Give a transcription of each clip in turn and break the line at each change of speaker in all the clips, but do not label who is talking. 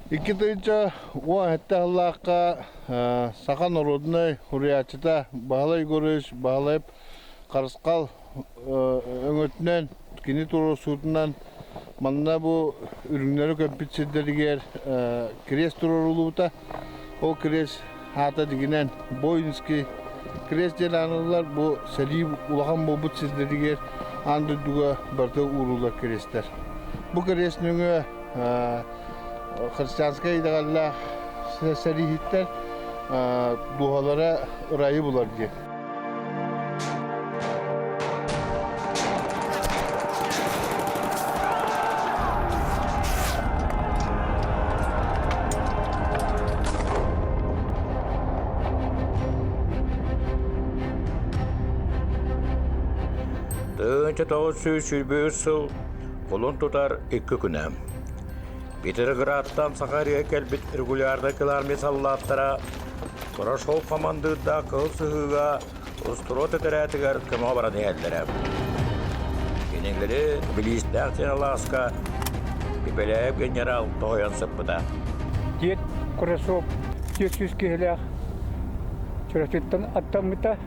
2017 сыллаахха саха норуодунай суруйааччыта Баһылай Егорович Баһылайып Харысхал өҥөтүнэн, кини туруорсуутунан манна бу үрүҥнэри көмпүт сирдэригэр крест туруоруллубута. Ол крест аата дьиҥинэн Воинский крест диэн ааныллар. Бу сэрии улахан буолбут сирдэригэр аан дойдуга барыта ууруллар крестэр. Бу крест нөҥүө христианскай итэҕэллээх сэрииһиттэр дууһалара ырайы булар диэн.
1923 сыл кулун тутар икки күнэ. Петроградтан Саха сиригэр кэлбит регулярнай кылаармия саллааттара Хорошов хамандыырдаах Кыһыл Сыһыыга устуруот этэрээтигэр көмөҕө баран иһэллэрэ. Кинилэри Билиистээх диэн алааска Пепеляев генерал тоһуйан сыппыта.
Дед Курасов 400 киһилээх Чурапчыттан аттаммыта.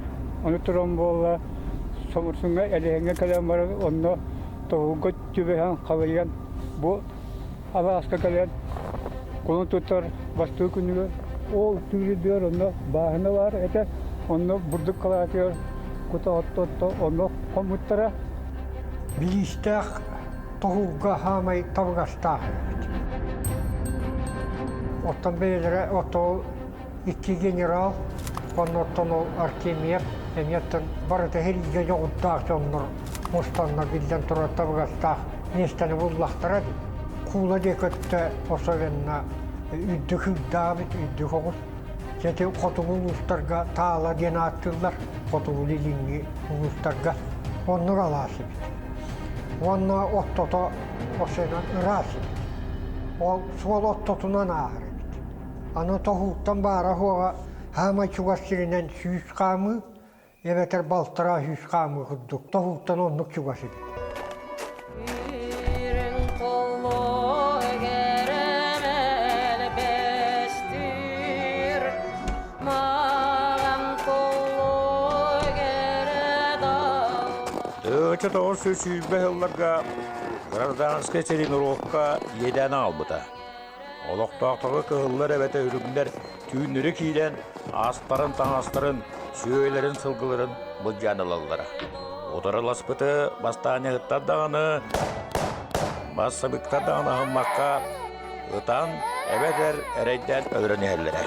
Ону туран буолла Соморсуҥҥа Элэһиҥҥэ кэлэн баран онно тоһуурга түбэһэн халыйан бу алааска кэлэн кулун тутар бастакы күнүгэр ол түүрүдүөр онно бааһына баар этэ онно бурдук халаатыгар кута отто онно хоммуттара
Билиистээх тоһуурга хаамай табыгастаах эбит. Оттон бэйэлэрэ ото икки генерал, оннуттан ол Артемьев эмиэ барыта сэриигэ дьоҕурдаах дьоннор мустаннар биллэн турар табыгастаах миэстэни буллахтара дии. Куула диэки өттө особенно үрдүк үрдаабыт, үрдүк оҕус. Ити хотугу улуустарга таала диэн ааттыыллар, хотугу илиҥҥи улуустарга. Оннук алаас эбит. Уонна оттото особенно ыраас эбит. Ол суол оттотунан ааһар эбит. Аны тоһууттан баара-суоҕа хаамай чугас сиринэн сүүс хаамыы, эбэтэр балтараа сүүс хаамыы курдук тоһууттан оннук чугас эбит.
1920 сылларга гражданскай сэрии норуокка иэдээн аҕалбыта. Олохтоохторго кыһыллар эбэтэ үрүҥнэр түүннэри киирэн астарын-таҥастарын, сүөлэрин, сылгыларын былдьаан ылаллара. Утарыласпыты бастаанньаһыттар даҕаны, бассабыыктар даҕаны аһыммакка ытан эбэтэр эрэйдээн өлөрөн иһэллэрэ.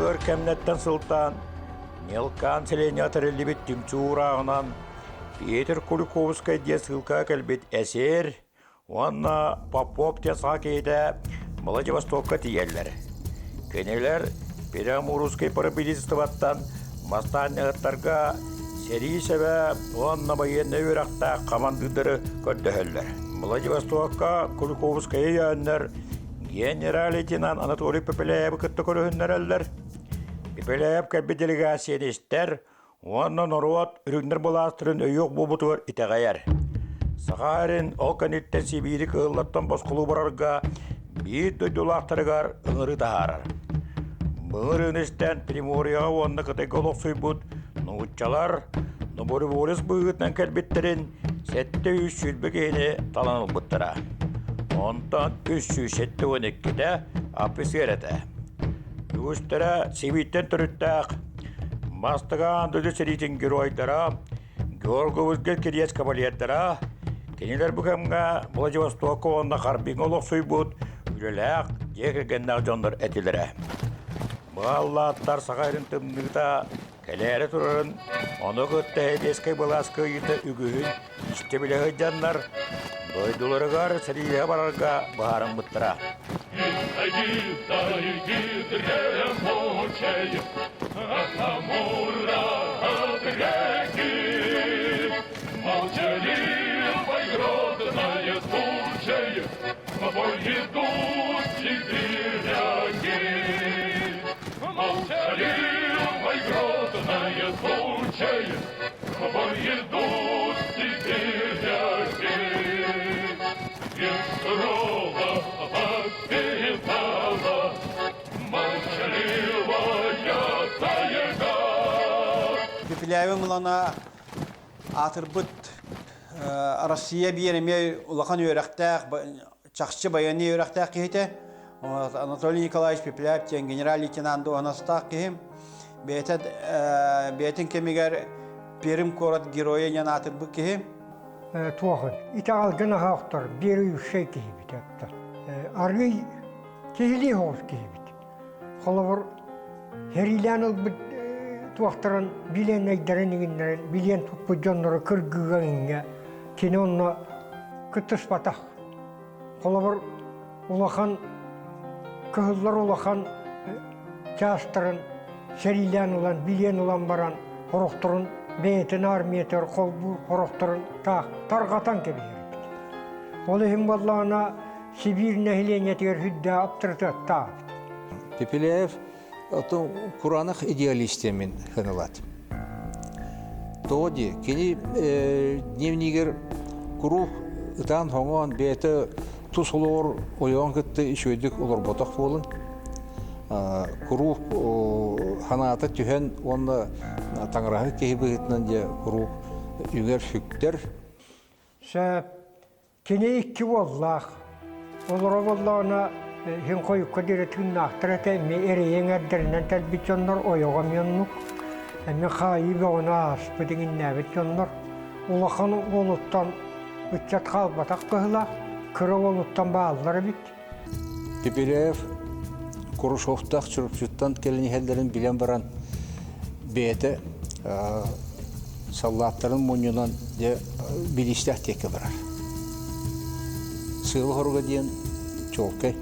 Өр кэмнэртэн сылтаан Нелкан сэлиэнньэҕэ тэриллибит түмсүү уурааҕынан Петр Куликовскай диэн ссылкаҕа кэлбит эсер Уонна Попов диэн саха киһитэ Владивостокка тиийэллэр. Кинилэр Перамурскай правительствоттан бастаанньаһыттарга сэрии сэбэ уонна байыаннай үөрэхтээх хамандыырдары көрдөһөллөр. Владивостокка Куликовскайы өйөөннөр генерал-лейтенант Анатолий Пепеляевы кытта көрүһүннэрэллэр. Пепеляев кэлбит делегацияны истэр уонна норуот үрүҥнэр былаастарын өйүөх буолбутугар итэҕэйэр. Саха сирин ол кэнниттэн Сибиири кыһыллартан босхолуу барарга биир дойдулаахтарыгар ыҥырыы таһаарар. Былырыын истэн Приморьеҕа уонна Кытайга олохсуйбут нууччалар Нобореволец быһыытынан кэлбиттэрин 720 киһини талан ылбыттара. Онтон 372-тэ офицер этэ. Үгүстэрэ Сибииртэн төрүттээх Бастакы аан дойду сэриитин геройдара, Георгиевскай кириэс кавалердара, кинилэр бу кэмҥэ Владивостокка уонна Харбиҥҥа олохсуйбут үлэлээх, дьиэ кэргэннээх дьоннор этилэрэ. Бааллааттар саха сирин тымныыта кэлээри турарын, ону кытта сэбиэскэй былаас кыайыыта үгүһүн истэ-билэ сылдьаннар, дойдуларыгар сэриигэ барарга быһаарыммыттара.
Молчаливой тучей В бой идут сибиряки. Молчаливой грозной тучей В бой идут сибиряки. И сурово воспитала Молчаливая тайга.
Пепеляева Мылана аатырбыт Россия биир эмиэ улахан үөрэхтээх, чахчы байыаннай үөрэхтээх киһитэ. Анатолий Николаевич Пепеляев диэн генерал-лейтенант дуоһунастаах киһи. Бэйэтэ бэйэтин кэмигэр Пермь куорат геройа диэн аатырбыт киһи.
Туохун итэҕэлгэ наһаа охтор биир үксэй киһибит оттон. Арыый киһилии соҕус киһибит. Холобур, сэриилээн ылбыт туохтарын билиэннэйдэрин иҥиннэрин билиэн туппут дьоннору кыргыыга иҥҥэ кини онно кыттыспатах. Холобур, улахан кыһыллар улахан чаастарын сэриилээн ылан, билиэн ылан баран сорохторун бэйэтин армиятыгар холбуур, сорохторун таах тарҕатан кэбиһэрбит. Ол иһин буоллаҕына Сибиир нэһилиэнньэтигэр үрдээх аптарытыаттаабыт.
Пепеляев ото кураанах идеалист мин хынылат. Тоҕо дии, кини дневнигэр куруук ытаан хоҥоон бэйэтэ тус олоҕор ойоҕун кытта үчүгэйдик олорботох буолан куруук ханаата түһэн уонна таҥараһы киһи быһыытынан дьэ куруук үҥэр сүктэр.
Сөп. Кини икки уоллаах. Олоро буоллаҕына иһин хойукка диэри тыыннаахтар этэ, эмиэ эрэйиҥ эрдэринэн кэлбит дьоннор ойоҕо эмиэ оннук. Эмиэ хаайыы бөҕөнү ааспыт иҥиннээбит дьоннор. Улахан уолуттан ыччат хаалбатах быһыылаах, кыра уолуттан бааллар эбит.
Пепеляев Курушовтаах Чурапчыттан кэлэн иһэллэрин билэн баран бэйэтэ саллааттарын мунньунан дьэ билиистээх диэки барар. Сыала хоруга диэн чуолкай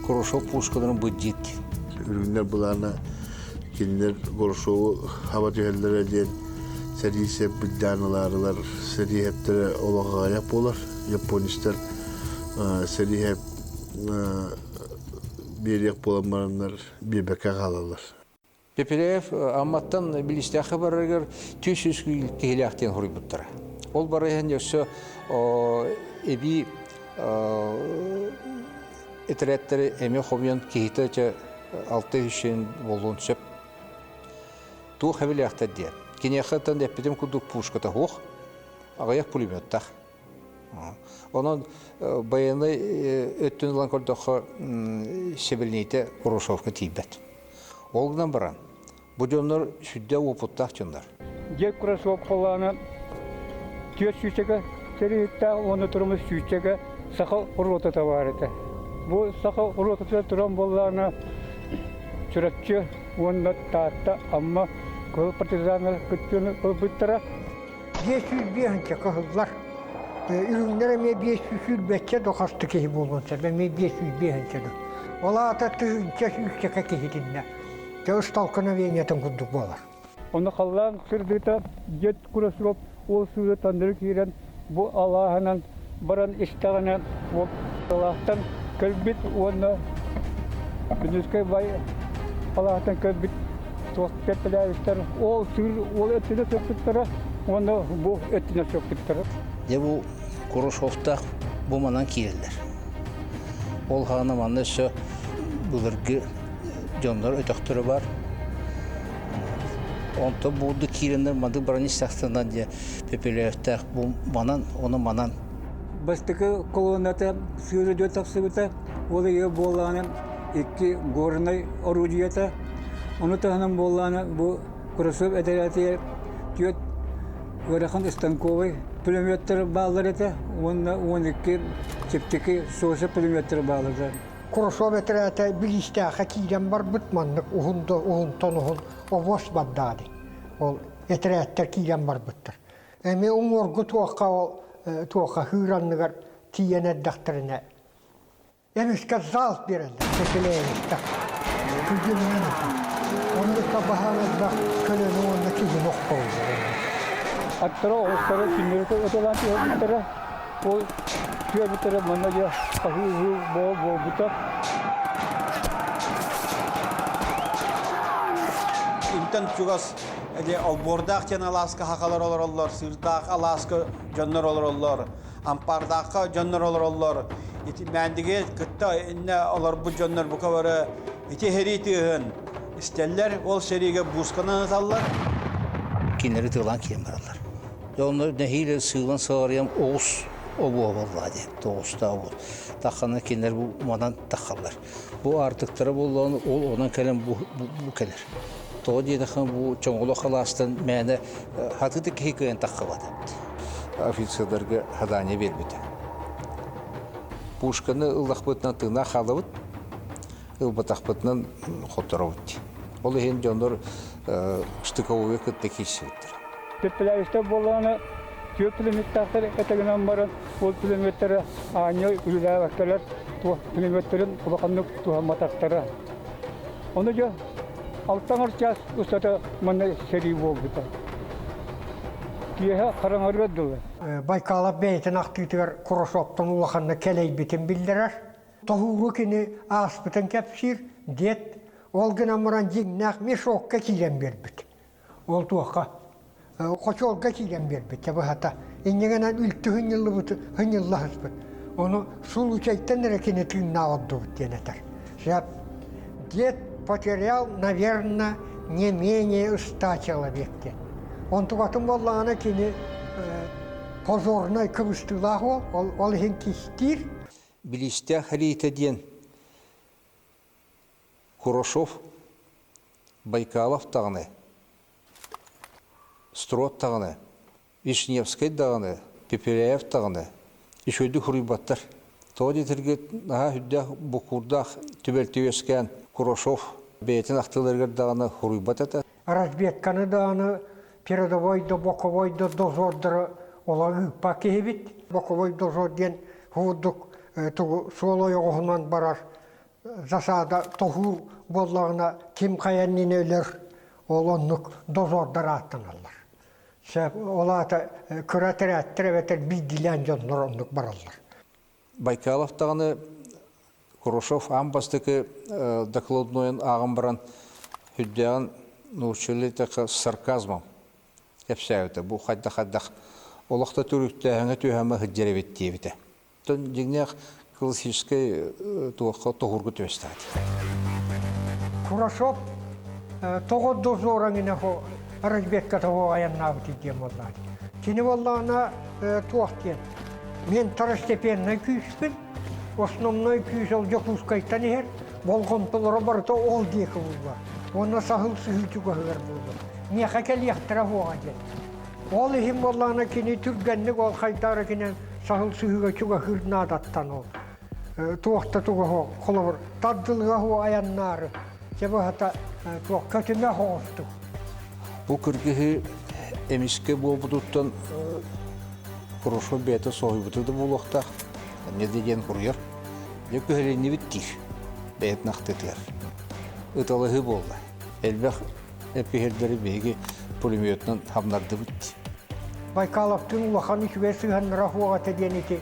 Курушов пушкаларын быдьыыт.
Үрүҥнэр былаана кинилэр Курушову хаба түһэллэрэ диэн сэрии сэп быдьаан ылаарылар сэрии сэптэрэ олох аҕыйах буолар. Японецтар сэрии биэриэх буолан бараннар биэрбэккэ хаалаллар.
Пепеляев Амматтан Билистээххэ барарыгар 400 киһилээх диэн хоруйбуттара. Ол бара иһэн өссө эбии этэрээттэри эмиэ хомуйан киһитэ чэ 600 буолуон сөп. Туох эбилээхтэр диэн. Киниэхэ эппитим курдук пушката суох, аҕыйах пулеметтаах. Онон байыаннай өттүн ылан көрдөххө, сэбилниитэ Курушевка тиийбэт. Ол гынан баран, бу дьоннор сүрдээх уопуттаах дьоннор.
Дьиэ Курашов холаана түөрт сүүсчэкэ сэрииһиттээх уонна турумус сүүсчэкэ саха уруотата баар этэ. Бу саха уруотатыгар туран буоллаҕына Чурапчы уонна Таатта, Амма кыһыл партизаннар кыттыыны ылбыттара.
505 кыһыллар. Үрүҥнэр эмиэ 520 да хасты киһи буолуон сөп, эмиэ 505 да. Ол аата тыһыынча сүүсчэкэ киһитиннэ. Дьэ ыстолкновениетын курдук буолар.
Ону халлаан сырдыыта дед Курасов ол сыыры таҥнары киирэн бу алааһынан баран истэҕинэ алаастан кэлбит уонна Бүлүүскэй бай алааһыттан кэлбит туох кэппэлээбиттэр ол сыыр ол өттүнэ сыппыттара уонна бу өттүнэ сыппыттара.
Дьэ бу Курушовтаах бу манан киирэллэр. Ол хаана манна өссө былыргы дьоннор өтөхтөрө бар. Онтон буурду киирэннэр мандык баран истэхтэринэ дьэ Пепеляевтаах бу манан, ону манан.
Бастакы колонната сыыр өдүө тахсыбыта, ол ыйы буоллаҕына икки горнай орудиета, ону таһынан буоллаҕына бу Курасов этэрээтигэр түөрт ыарахан станковай пулеметтар бааллар этэ уонна 12 чэпчэки соса пулеметтар бааллар этэ.
Курашов этэрээтэ Билиистээххэ киирэн барбыт маннык уһун да уһунтан уһун обуос бардаады. Ол этэрээттэр киирэн барбыттар. Эмиэ уҥуоргу туохха ол туохха хыыр анныгар тиийэн эрдэхтэринэ эмискэ залп биэрэллэр Пепеляевичтар. Күргүөмүнэн этэ. Оннукка баһаам элбэх көлөнү уонна киһини охтороллор.
Аттара оҕустара кинилэри ыталаан түһэрбиттэрэ. Ол түһэрбиттэрэ манна дьэ хаһыы-ыһыы буолбута.
Интэн чугас олбуордаах диэн алааска хахалар олороллор, сыырдаах алааска дьоннор олороллор, ампаардаахха дьоннор олороллор. Ити Мээндиги кытта иннэ олорбут дьоннор бука бары ити сэрии тыаһын истэллэр, ол сэриигэ буусканан ыталлар.
Кинилэри тыалаан киирэн бараллар. Дьэ онно нэһиилэ сыылан сыҕарыйан оҕус обуо буоллаҕа дии, тоҕустаах обуо. Таххана кинилэр бу манан таххаллар. Бу аартыктара буоллаҕына ол онон кэлэн бу, бу кэлэр. Тоҕо диэтэххэ бу чоҥолох алаастан мээнэ хатыыта киһи кыайан таххыбат эбит. Офицердарга задание биэрбитэ. Пушканы ыллахпытынан тыыннаах хаалабыт, ылбатахпытынан хотторобут. Ол иһин дьоннор штыковые кытта киирсибиттэр.
Пепеляевтар буоллаҕына түөрт пулеметтаахтар этэгинэн баран ол пулеметтара аанньа үлэлээбэккэлэр пулеметтарын улаханнык туһамматахтара. Ону дьэ алтаҥар чаас устата манна сэрии буолбута. Киэһэ хараҥарыар дылы.
Байкалов бэйэтин ахтыытыгар Курашовтан улаханнык кэлэйбитин биллэрэр. Тоһууру кини ааспытын кэпсиир, диэт, ол гынан баран дьиҥнээх мешокка киирэн биэрбит. Ол туохха? Хочуолга киирэн биэрбит, быһата. Инньэ гынан үлтү хынньыллыбыт, хынньыллаһыспыт. Ону сулучайтан эрэ кини тыыннаах ордубут диэн этэр. Сөп. Дед потерял, наверное, не менее 100 человек диэн. Онтукатын буоллаҕына кини позорнай кыбыстыылаах уол, ол, ол иһин кистиир.
Билиистээх Рита диэн Курашов, Байкалов даҕаны, Строд даҕаны, Вишневскай даҕаны, Пеперяев даҕаны үчүгэйдик суруйбаттар. Тоҕо диэтэргит, наһаа сүрдээх буккуурдаах түбэлтэ үөскээн Курашов бэйэтин ахтыыларыгар даҕаны суруйбат этэ.
Разведканы даҕаны передовой да боковой да дозордары ола ыыппат киһибит. Боковой дозор диэн курдук тугу суол ойоҕоһунан барар засада тоһуур буоллаҕына ким хайа иннинэ өлөр ол оннук дозордар ааттаналлар. Ол аата кыра тэрээттэр эбэтэр биирдиилээн дьоннор оннук бараллар.
Байкалов даҕаны Курашов аан бастакы докладнойун ааҕан баран сүрдээҕин научили сарказмом кэпсээбитэ. Бу хайдах-хайдах олох да түрүктээһиҥҥэ түһэмэ сылдьар эбит диэбитэ. Оттон дьиҥнээх классическай туохха тоһуурга түбэстэҕит.
Курашов тоҕо дозораҥ хо разведка того айаннаабыт диэн буоллаҕа. Кини буоллаҕына туох диэн мен второстепеннай күүспүн основной күүс ол Дьокуускайтан иһэр болҕомтолоро барыта ол диэки булла уонна саһыл сыһыы чугаһыгар буолла миэхэ кэлиэхтэрэ суоҕа диэн ол иһин буоллаҕына кини түргэнник ол хайдаары кинен саһыл сыһыыга чугаһыыр наадаттан ол туох да туга суох холобур тардылыга суох айаннаары дьэ быһата туох көтүмэ соҕустук
Бу кыргыһыы эмискэ буолбутуттан Хорошо бэйэтэ соһуйбута да буолуохтаах. Эмиэ да диэн суруйар. Дьэ күһэлиннибит диир. Бэйэтин ахтытыгар. Ыталаһыы буолла. Элбэх эпиһэрдэри биһиги пулеметунан хамнардыбыт.
Байкаловтыын улахан үчүгэй сыһыаннара суох этэ диэн ити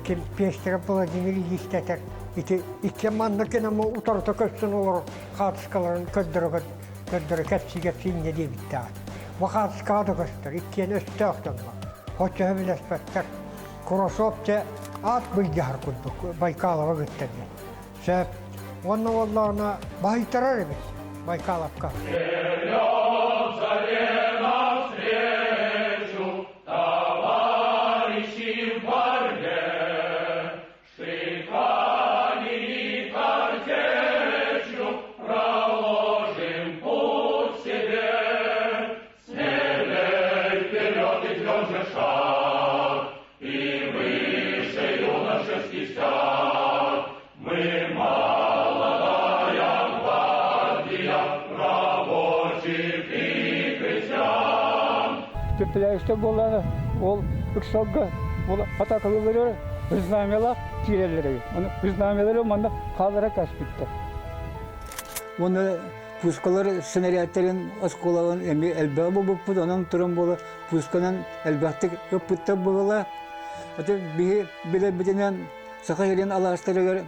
ким Пестеров Владимир Ильич этэр. Ити икки маннык гына утарыта көстөн олорор хаартыскаларын көрдөрө көрдөрө кэпсии-кэпсии инньэ диэбиттээх. Бу хаартыскаҕа да көстөр, иккиэн өстөөх дьоннор. Оччоһо билэспэттэр. Курашов дьэ аат былдьаһар курдук Байкалова кытта диэн. Сөп. Уонна буоллаҕына баһыйтарар эбит Байкаловка.
Товарищи в борьбе, Шиками картечью проложим путь себе. Смелей вперед и тверже шаг, и выше юношеский стяг. Мы
Пепеляевтар буоллаҕына ол ыксалга ол атаакалыылларыгар знамялаах киирэллэр эбит. Ону знамялары манна хааллара каспиттар.
Уонна пускалар снарядтарын оскуолаларын эмиэ элбэҕи булбуппут, онон туран буола пусканан элбэхтик ыппыттар буолала. Аты биһи билэрбитинэн Саха сирин алаастарыгар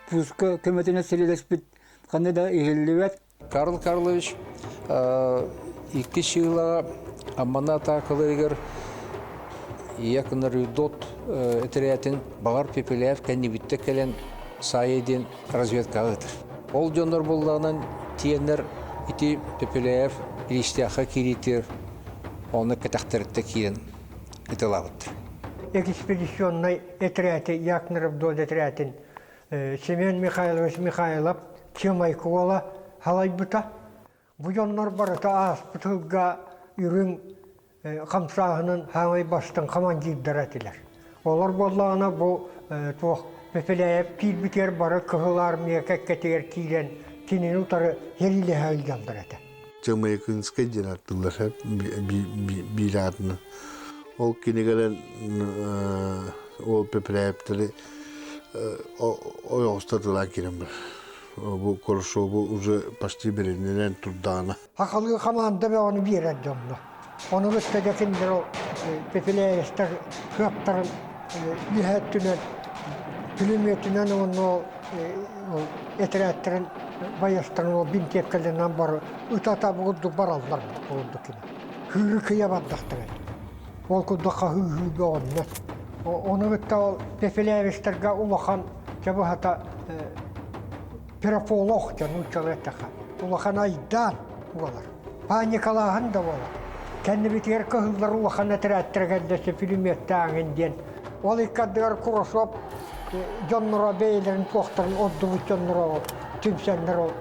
пуска көмөтүнэн сэриилэспит ханна да иһиллибэт.
Карл Карлович икки сыылаҕа Амманы атаакаларыгар Якнарюдот этэрээтин баҕар Пепеляев кэннибиттэ кэлэн Саайа диэн разведкаҕа ыытар. Ол дьоннор буллаҕынан тиэннэр ити Пепеляев Илистээххэ киириитигэр онно кэтэхтэриттэ киирэн ыталаабыттар.
Экспедиционнай этэрээти Якнаров этэрээтин Семен Михайлович Михайлов Чымайкы уола салайбыта. Бу дьоннор барыта ааспыт сылга үрүҥ хамсааһынын хаамай бастыҥ командирдара этилэр. Олор буоллаҕына бу туох Пепеляев киирбитигэр бары Кыһыл Армия кэккэтигэр киирэн кинини утары сэриилэһэ сылдьаллар этэ.
Чымайкынскай диэн аттылар биир аатынан. Ол кинигэлэр ол Пепеляевтары ойоҕосто тылаан киирэн бар. Бу Хорошову уже почти бэрининэн турдаҕына.
Хахалыы хамаанда бөҕөнү биэрэр дьонно. Ону кытта дьэ кинилэр ол Пепеляевтар кыаптарын үөһэ өттүнэн пулеметунан уонна ол этэрээттэрин байыастарын ол бинтиэпкэлэринэн бары ыта-ыта бу курдук бараллар курдук кини. Кыыры кыйа бардахтара. Ол курдук хаһыы-ыһыы бөҕөннөр. Ону кытта ол Пепеляевичтарга улахан чэ быһата пирофолог дьон нууччалыы эттэххэ улахан айдаан буолар. Паникалааһын да буолар. Кэннибитигэр кыһыллар улахан этэрээттэрэ кэллэсэ пулеметтааҥын диэн. Ол икки ардыгар Курашов дьонноро бэйэлэрин туохтарын ордубут дьонноро түмсэннэр ол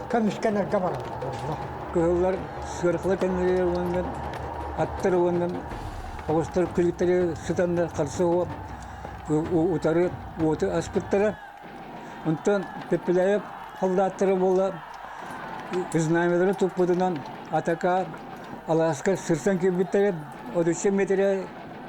көмүскэнэргэ бараллар.
Кыһыллар сыаркыла кэннилэригэр уонна аттар уонна оҕустар күлүктэригэр сытаннар харса утары уоту аспыттара. Онтон Пепеляев солдаттара буола знамялары туппутунан атака алааска сырсан киирбиттэрэ, 33 метрэ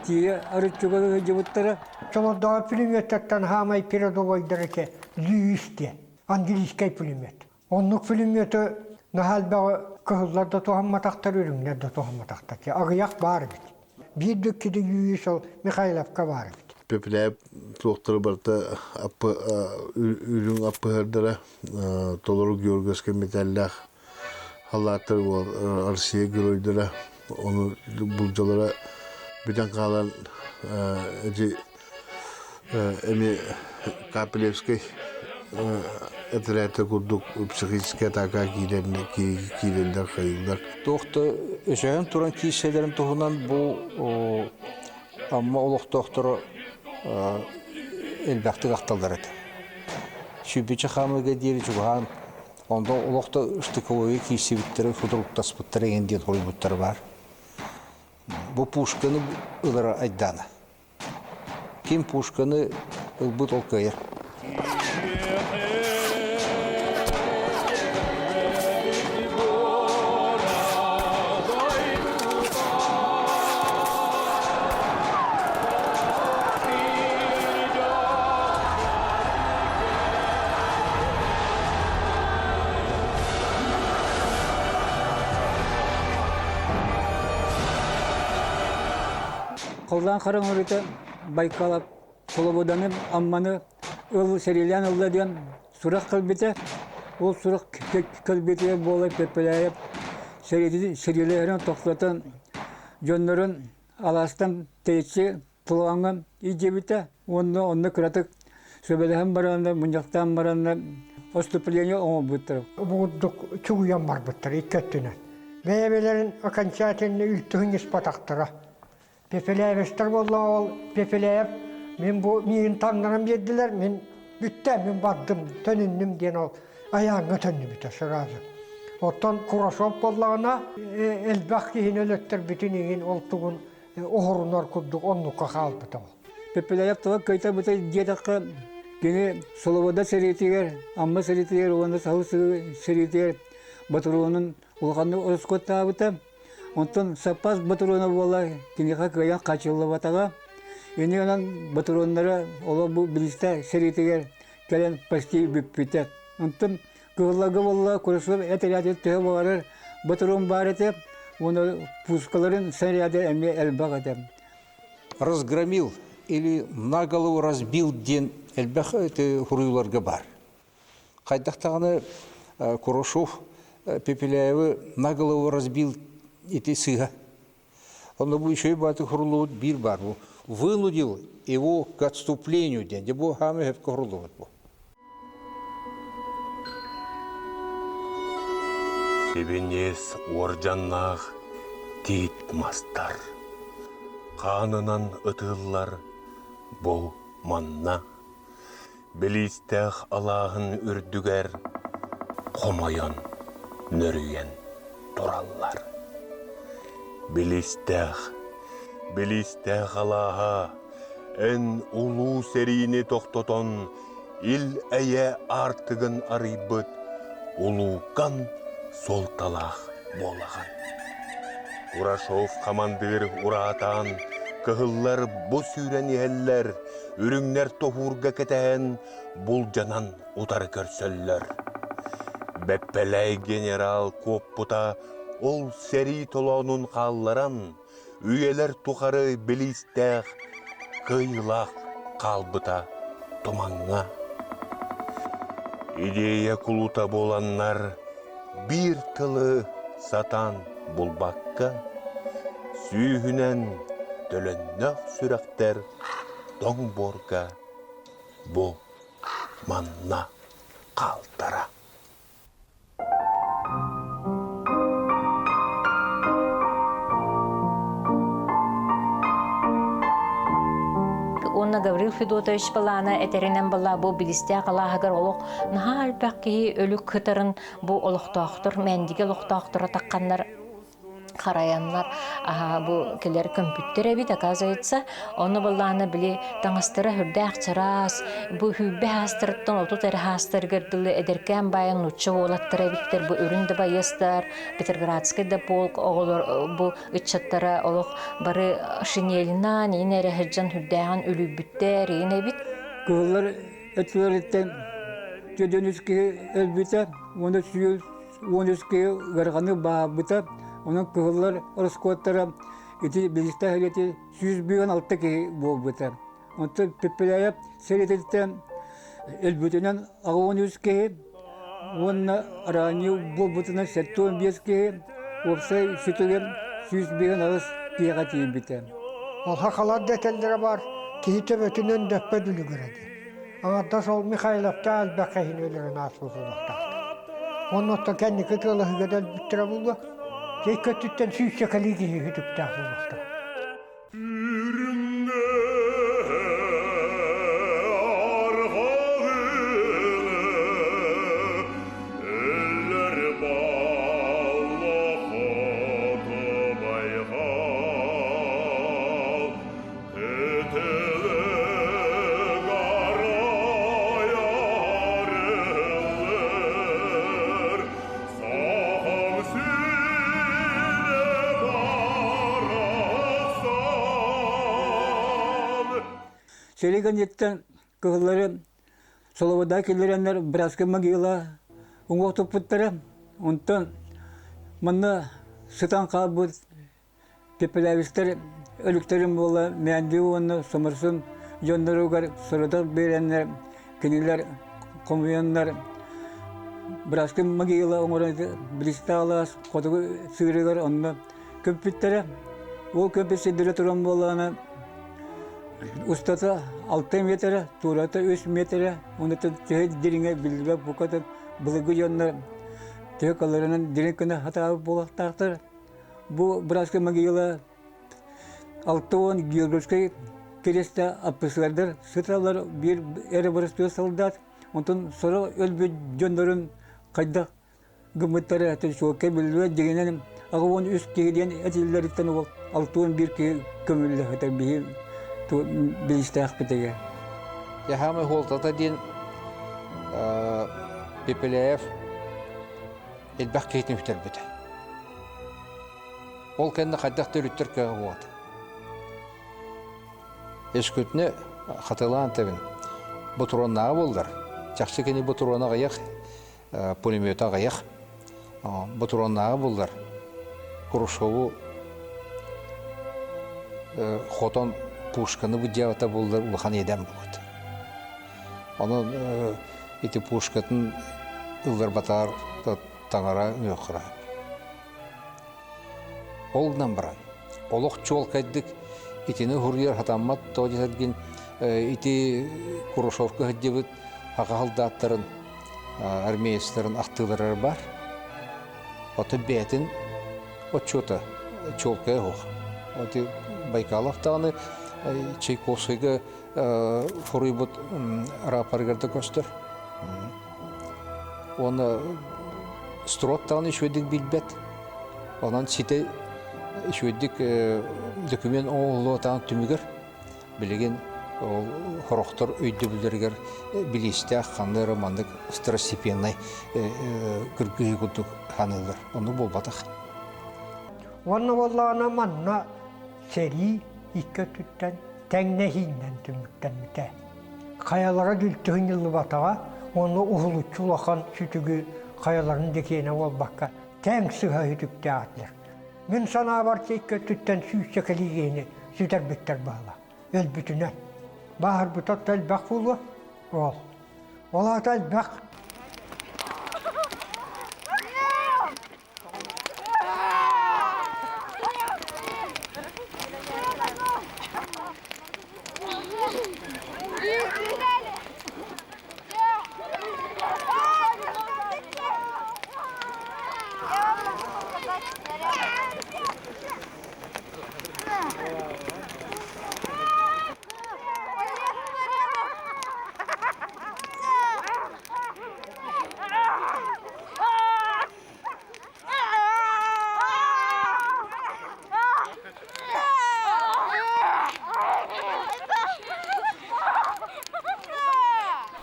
тиийэ арыччыга сылдьыбыттара.
Чолордооҕу пулеметтартан хаамай передовойдар этэ Льюис диэн английскай пулемет. Оннук пулеметы наһаа элбэҕи кыһыллар да туһамматахтар, үрүҥнэр да туһамматахтар. Аҕыйах баар эбит. Биир да икки Льюис ол Михайловка баар эбит.
Пепеляев туохтары барыта үрүҥ аппыһардара толору Георгиевскай мэтээллээх халааттар Россия геройдара ону булдьалара бүтэн хаалан эти эми Капелевскай этэрээтэ курдук психическэй атака киирэн киирэллэр хайыыллар.
Туох да өсөһөн туран киирсэлэрин туһунан бу Амма олохтоохторо элбэхтик ахталлар этэ. Сүүрбэччэ хаамыыга диэри чугаһаан Онто олохто штыковойга киирсибиттэрэ, сутуруктаспыттара игин диэн хоруйбуттара баар. Бу пушканы ылара айдаана. Ким пушканы ылбыт ол кыайар.
Холлоон хараҥарыта Байкалап Солободаны Амманы ыл сэриилээн ылла диэн сурах кэлбитэ. Ол сурах кэлбитигэр буола Пепеляев сэриилэһэрин тохтотон дьоннорун алаастан тэйиччи Тулааҥҥа илдьибитэ уонна онно кыратык сүбэлэһэн бараннар, мунньахтаан бараннар отступление оҥорбуттара.
Бу курдук чугуйан барбыттар икки өттүнэн. Бэйэ-бэйэлэрин окончательно үлтүһүн испатахтара. Пепеляевичтар буолла ол Пепеляев мин бу миигин таҥнаран биэрдилэр, мин бүттэ, мин бардым, төнүннүм диэн ол айааҥҥа төннүбүтэ сразу. Оттон Курашов буоллаҕына элбэх киһини өлөттөрбүтүн иһин ол тугун оһорунар курдук оннукка хаалбыта ол.
Пепеляев тыла кыайтарбыта диэтэххэ, кини Слобода сэриитигэр, Амма сэриитигэр уонна Саһыл сэриитигэр ботуруонун улаханнык ороскуоттаабыта. Онтон саппаас ботуруона буола киниэхэ кыайан хааччыллыбатаҕа. Иннинэн ботуруоннара олох бу билистэ сэриитигэр кэлэн почти бүппүтэ. Онтон кыһылларга буолла Курасов этэрээти төһө баҕарар ботуруон баар этэ уонна пускаларын снаряды эмиэ элбэх этэ.
Разгромил или на голову разбил диэн элбэх хуруйуларга бар. Хайдах даҕаны Курашов Пепеляевы на голову разбил ити сыыһа. Онно бу үчүгэй бааты хуруллубут биир баар бу. Вынудил его к отступлению диэн. Дьэ бу хаамы хөпкө хуруллубут бу.
Сибиниэс уордьаннаах тиит мастар хаанынан ытыыллар бу манна Билиистээх алааһын үрдүгэр хомойон, нөрүйэн тураллар. Билиистээх, Билиистээх алааһа, эн улуу сэриини тохтотон, ил-эйэ аартыгын арыйбыт улуукан суолталаах буолаҕын. Курашов хамандыыр ураатаан, кыһыллар бу сүүрэн иһэллэр, үрүҥнэр тоһуурга кэтэһэн, булдьанан утары көрсөллөр. Бэппэлэй генерал куоппута ол сэрии толоонун хаалларан, үйэлэр тухары билиистээх, кыайыылаах хаалбыта тумаҥҥа. Идея кулута буоланнар биир тылы сатаан булбакка, сүүһүнэн төлөннөөх сүрэхтэр тоҥ буорга бу манна хаалтара.
Уонна Гаврил Федотович былаана этэринэн была бу билистээх алааһыгар олох наһаа элбэх киһи өлүк кытарын бу олохтоохтор Мэндигэ олохтоохторо тахханнар харайаннар бу кэлэр көмпүттэр эбит оказывается ону былаана били таҥастара үрдээх чараас бу хүүрбэ хаастарыттан 30 эрэ хаастарыгар дылы эдэркээн баайан нуучча уолаттара эбиттэр бу үрүн да байыастар Петроградскай да полк оҕолор бу ыччаттара олох бары шинелинан иин эрэ сылдьан үрдээҕин үлүйбүттэр иин эбит
Кыһыллар өттүлэриттэн 403 киһи өлбүтэ уонна 13 киһи ыараханнык баһаарбыта. Онон кыһыллар ороскуоттара ити билистэ сэриэти 156 киһи буолбута. Онтон Пепеляев сэриититтэн өлбүтүнэн 83 киһи уонна ранее буолбутунан 75 киһи, уопсай сүтүгэр 158 киһиэхэ тиийбитэ.
Ол сахалар да этэллэрэ баар, киһи төбөтүнэн дөппөт үлүгэрэ диэн. Аҥардас ол Михайловтаах элбэх киһини өлөрөн ааспыт буолуохтаахтар. Уонна оттон кэнники тыалаһыыга да өлбүттэрэ буолуо. Дьэ икки өттүттэн сүүсчэкэлии киһи сүтүктээх буолуохтара.
Сэрии кыһыллары Солобода киллэрэннэр Братскай могила уҥуох туппуттара. Онтон манна сытан хаалбыт Пепелявичтар өлүктэрин буола Мээнди уонна Соморсун дьонноругар сорудах биэрэннэр, кинилэр хомуйаннар Братскай могила оҥорон Бристалаас хотугу сыырыгар онно көмпүттэрэ. Ол көмпүт сирдэрэ туран буоллаҕына устата 6 метрэ, туурата 3 метрэ, уонна төһө дириҥэ биллибэт букатын былыргы дьоннор төһө каларынан дириҥ гына хатаабыт буолуохтаахтар. Бу Братская могила 60 Георгиевскай кириэстэ аппысыардар сыталлар биир эрэ боростуой солдат. Онтон сорох өлбүт дьоннорун хайдах гыммыттара чуолкай биллибэт дьиҥинэн 83 киһи диэн этиллэриттэн ол 61 киһи көмүллэ сытар биһи билистээхпитигэр.
Яхамы хуолтата диэн Пепеляев элбэх киһитин бүтэрбитэ. Ол кэннэ хайдах да өрүттэр кыаҕа буолбата. Өскөтүнэ хатылаан этэбин, ботуруоннааҕа буоллар, чахчы кини ботуруона аҕыйах, пулемета аҕыйах, ботуруоннааҕа буоллар, Хрущеву хотон пушканы быдьаабата буоллар улахан иэдээн буолуот. Онон ити пушкатын ылларбатаар таҥара үөххара. Ол гынан баран, олох чуолкайдык итини уһуруйар сатаммат тоҕо диэтэргин ити Курушовка сылдьыбыт саха солдаттарын армеецтарын ахтыыларыгар баар. Оттон бэйэтин отчуота чуолкайа суох. Ити Байкалов даҕаны Чайковскайга хоруйбут рапорыгар да көстөр. Уонна Строд даҕаны үчүгэйдик билбэт. Онон ситэ үчүгэйдик документ оҥоһуллуотаҕын түмүгэр билигин ол сорохтор өйдөбүллэригэр билиистээх ханна эрэ маннык второстепеннай кыргыһыы курдук саныыллар. Оннук буолбатах.
Уонна буоллаҕына манна сэрии икки өттүттэн тэҥнэһиинэн түмүктэммитэ. Хайалара дүлтүһүн ыллыбатаҕа уонна уһулуччу улахан сүтүгү хайаларын да киэнэ буолбакка тэҥ сыһа сүтүктээх этилэр. Мин санаабар икки өттүттэн сүүсчэ кэлиигиһини сүтэрбиттэр баала. Өлбүтүнэн. Бааһырбыта элбэх буолуо. Ол. Ол аата элбэх.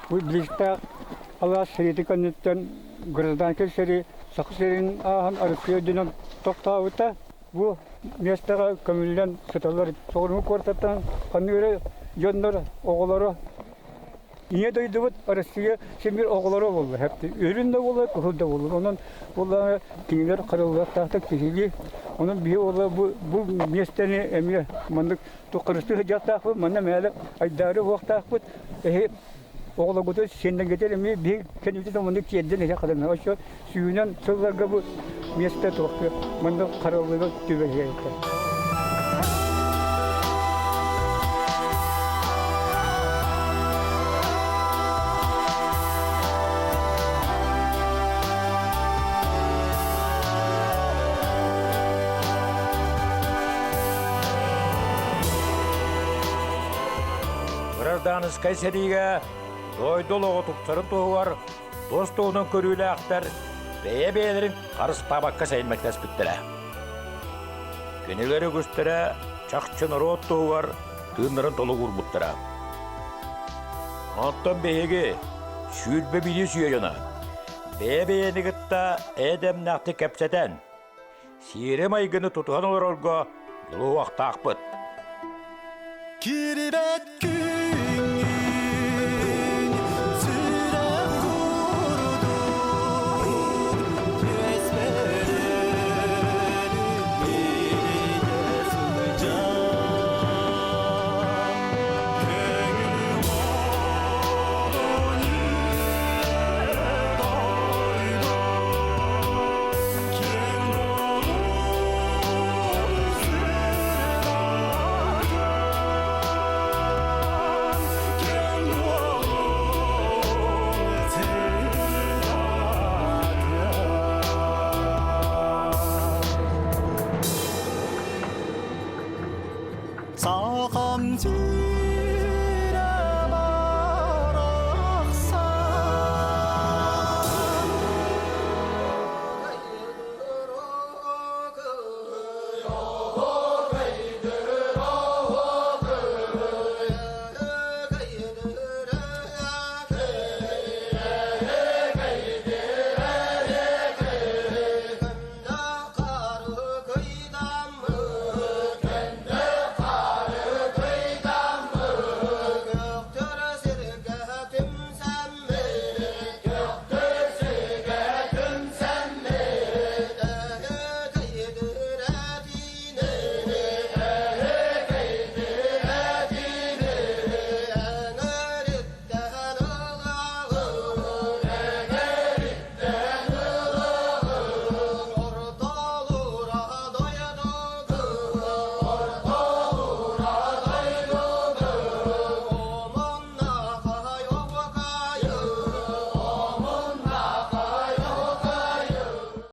Бу Билистээх алаас сэриитин кэнниттэн гражданскай сэрии Саха сирин ааһан Арассыыйа үрдүнэн тохтообута. Бу миэстэҕэ көмүллэн сыталлар. Соҕуруу куораттан ханнык эрэ дьоннор оҕолоро Ийэ дойдубут Россия син оҕолоро буолла. Үрүн да буолла, кыһыл да буолла. Онон буолла кинилэр хараллыахтаахтык киһилии. Онон биһи буолла бу, бу миэстэни эмиэ маннык туххарыстыы сылдьыахтаахпыт, манна мээлэ айдаары уохтаахпыт. Эһи оҕолоргутун сиэннэргитин эмиэ биһи кэннибитин маннык тиэрдэн эһи хадан. Оччо сүүнэн сылларга бу миэстэ туохтук маннык хараллыыга түбэһиэхтэ.
Гражданскай сэриигэ дойду олоҕо тупсарын туһугар Тус туһунан көрүүлээхтэр бэйэ-бэйэлэрин харыстаабакка сэймэктэспиттэрэ. Кинилэр үгүстэрэ чахчы норуот туһугар тыыннарын толук уурбуттара. Оттон биһиги 21 үйэ дьоно бэйэ-бэйэни кытта эдэмнээхтик кэпсэтэн, сиэри-майгыны тутуһан олорорго дьулуһуохтаахпыт.
Кирибэт күҥҥүн сүрэх курдук түөспэр илдьэ сылдьар көҥүл Сахам.